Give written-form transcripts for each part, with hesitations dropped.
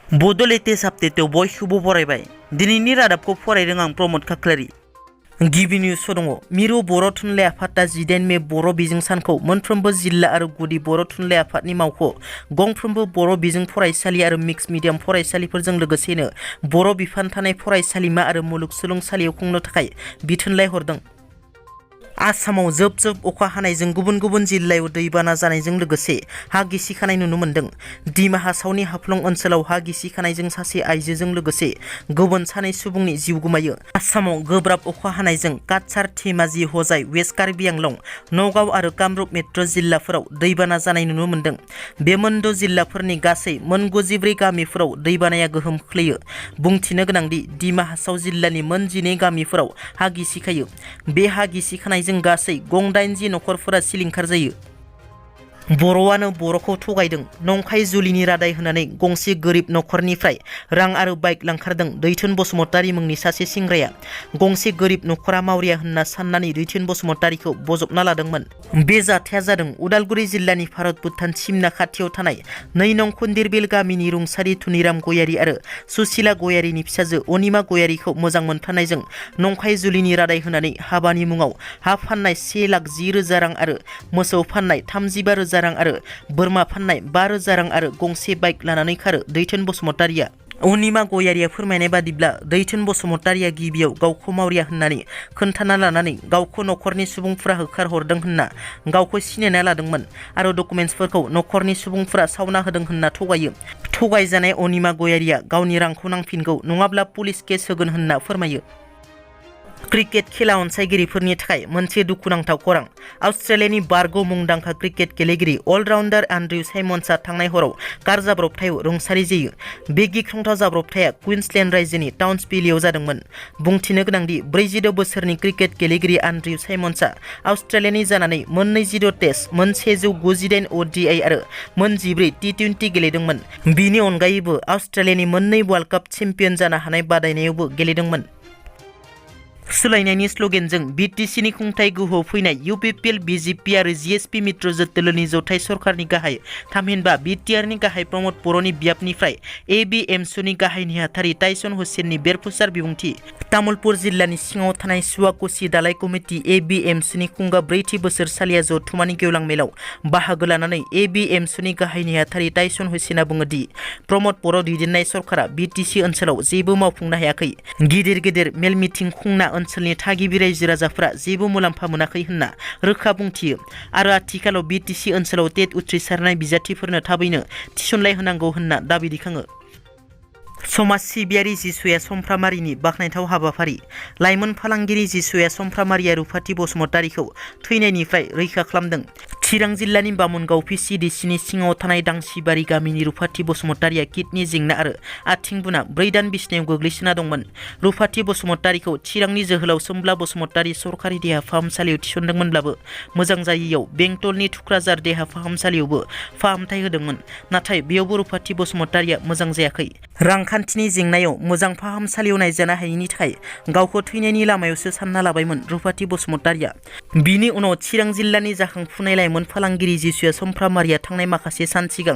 बड' लेटेस्ट आपडेटआव बयखौबो बरायबाय। दिनैनि रादाबखौ फरायदों आं प्रमद खाख्लारि। गिबि निउस दङ। मिरु बर' थुनलाइ आफादा 18 मे बर' बिजों सानखौ मोनफ्रोमबो जिल्ला आरो गुदि बर' थुनलाइ आफादनि मावख', गंफ्रोमबो बर' बिजों फरायसालि आरो मिक्स मिडियाम फरायसालिफोरजों लोगोसेनो बर' बिफान थानाय फरायसालिमा आरो मुलुगसोलोंसालियाव खुंनो थाखाय बिथोनलाइ हरदों। आसामाव जोब अखा हानायजों गुबुन गुबुन जिल्लायाव दैबाना जानायजों लोगोसे हा गिसिखानाय नुनो मोन्दों। दिमा हासावनि हाफ्लं ओनसोलाव हा गिसिखानायजों सासे आइजोजों लोगोसे गुबुन सानै सुबुंनि जिउ गोमायो। आसामाव गोब्राब अखा हानायजों काछार, धेमाजि, हजाइ, वेस्ट कार्बि आंलं, नगाव आरो कामरुप मेट्र' जिल्लाफोराव दैबाना जानाय नुनो मोन्दों। बे मोनद' जिल्लाफोरनि गासै मोन 94 गामिफोराव दैबानाया गोहोम खोख्लैयो। बुंथिनो गोनांदि दिमा हासाव जिल्लानि मोन 12 गामिफोराव हा गिसिखायो। बे हा गिसिखानाय जों गासै गं 80 नखरफोरा सिलिंखार जायो। बर'आनो बर'खौ थगायदों। नंखाय जुलिनि रादाय होनानै गंसे गोरिब नखरनिफ्राय रां आरो बाइक लांखारदों दैथुन बसुमतारी मुंनि सासे सेंग्राया। गंसे गोरिब नखरा मावरिया होनना साननानै दैथुन बसुमतारीखौ बजबना लादोंमोन। बे जाथाया जादों उदालगुरि जिल्लानि भारत भुटान सिमना खाथियाव थानाय 2 नं खुन्दिरबिल गामिनि रुंसारि धुनिराम गयारी आरो सुसिला गयारीनि फिसाजो अनिमा गयारीखौ मोजां मोनफानायजों नंखाय जुलिनि रादाय होनानै हाबानि मुङाव हा फाननाय 1,10,000 रां आरो मोसौ फाननाय 35,000 रां आरो बोरमा फाननाय 5,000 रां आरो गंसे बाइक लानानै खारो दैथुन बसुमतारीया। अनिमा गयारीया फोरमायनाय बादिब्ला दैथुन बसुमतारीया गिबियाव गावखौ मावरिया होननानै खोन्थाना लानानै गावखौ नखरनि सुबुंफोरा होखारहरदों होनना गावखौ सिनायना लादोंमोन आरो डकुमेन्टसफोरखौ नखरनि सुबुंफोरा सावना होदों होनना थगायो। थगायजानाय अनिमा गयारीया गावनि रांखौ नांफिनगौ नङाब्ला पुलिस केस होगोन होनना फोरमायो। क्रिकेट खेला अनसायगिरिफोरनि थाखाय मोनसे दुखुनांथाव खौरां। अस्ट्रेलियानि बारग' मुंदांखा क्रिकेट गेलेगिरि अलराउन्डार एन्ड्रु साइमन्सआ थांनाय हराव कार जाब्रबथायाव रुंसारि जायो। बे गिख्रंथाव जाब्रबथाया कुइन्सलेन्ड रायजोनि टाउन्सभिलेआव जादोंमोन। बुंथिनो गोनांदि 46 बोसोरनि क्रिकेट गेलेगिरि एन्ड्रु साइमन्सआ अस्ट्रेलियानि जानानै मोन 20 टेस्ट, मोन 198 ODI आरो मोन 14 T20 गेलेदोंमोन। बिनि अनगायैबो अस्ट्रेलियानि मोननै वर्ल्ड काप चेम्पियन जानो हानाय बादायनायावबो गेलेदोंमन। सोलायनायनि स्ल'गेनजों बिटिसिनि खुंथाय गोहोआव फैनाय UPPL, BJP आरो GSP मित्र जोत्तोलोनि जथाय सरकारनि गाहाय थामहिनबा बिटिआरनि गाहाय प्रमद बर'नि बियाबनिफ्राय ABMSुनि गाहाय नेहाथारि टाइसन हुसेननि बेरफुसार बिबुंथि। तामुलपुर जिल्लानि सिङाव थानाय सुवाकुसि दालाय कमिटि ABMSुनि खुंगा 4थि बोसोरसालिया जथुमानि गेवलां मेलाव बाहागो लानानै ABMSुनि गाहाय नेहाथारि टाइसन हुसेना बुङोदि प्रमद बर' दैदेननाय सरकारा बिटिसि ओनसोलाव जेबो मावफुंनो हायाखै। गिदिर मेल मिथिं खुंना ओनसोलनि थागिबि रायजो राजाफोरा जेबो मुलाम्फा मोनाखै होनना रोखा बुंथियो आरो आथिखालाव बिटिसि ओनसोलाव टेट उथ्रिसारनाय बिजाथिफोरनो थाबैनो थिसनलाय होनांगौ होनना दाबि दैखाङो। समाज सिबियारि जिसुया समफ्रामारिनि बाखनायथाव हाबाफारि। लाइमोन फालांगिरि जिसुया समफ्रामारिया रुफाथि बसुमतारीखौ थैनायनिफ्राय रैखा खालामदों। चिरां जिल्लानि बामुनगाव PCDCनि सिङाव थानाय दांसिबारि गामिनि रुफाथि बसुमतारीया किडनि जेंना आरो आथिं बुना 4 दान बिसनायाव गोग्लैसोना दंमोन। रुफाथि बसुमतारीखौ चिरांनि जोहोलाव सोमब्ला बसुमतारी सरकारि देहा फाहामसालियाव थिसनदोंमोनब्लाबो मोजां जायैयाव बेंटलनि थुक्राझार देहा फाहामसालियावबो फाहामथाय होदोंमोन। नाथाय बेयावबो रुफाथि बसुमतारीया मोजां जायाखै। रांखान्थिनि जेंनायाव मोजां फाहामसालियाव नायजानो हायैनि थाखाय गावखौ थैनायनि लामायावसो सानना लाबायमोन रुफाथि बसुमतारीया। बिनि उनाव चिरां जिल्लानि जाखांफुनाय लाइमोन फालांगिरि जिसुया समफ्रामारिया थांनाय माखासे सान सिगां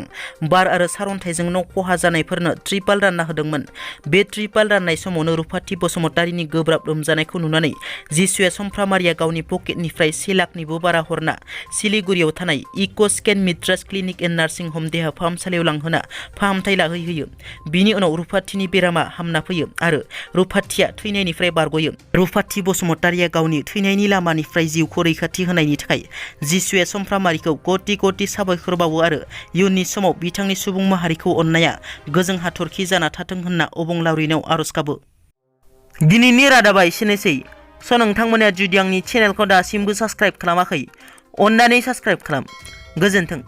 बार आरो सारन्थाइजों न' खहा जानायफोरनो ट्रिपाल रानना होदोंमोन। बे ट्रिपाल राननाय समावनो रुफाथि बसुमतारीनि गोब्राब लोमजानायखौ नुनानै जिसुया समफ्रामारिया गावनि पकेटनिफ्राय 1 लाखनिबो बारा हरना सिलिगुरियाव थानाय इक'स्केन मिट्रास क्लिनिक एन्ड नार्सिं हम देहा फाहामसालियाव लांहोना फाहामथाय लाहैहोयो। बिनि उनाव रुफाथिनि बेरामा हामना फैयो आरो रुफाथिया थैनायनिफ्राय बारग'यो। रुफाथि बसुमतारीया गावनि थैनायनि लामानिफ्राय जिउखौ रैखाथि होनायनि थाखाय जिसुया समफ्रामारिखौ कोटि साबायखर बावो आरो इयुननि समाव बिथांनि सुबुं माहारिखौ अननाया गोजों हाथरखि जाना थाथों होनना अबंलावरिनाव आरज गाबो। दिनैनि रादाबा एसेनोसै। नोंथांमोना जुदि आंनि चेनेलखौ दासिमबो साबस्क्राइब खालामाखै अन्नानै साबस्क्राइब खालाम। गोजोन्थों।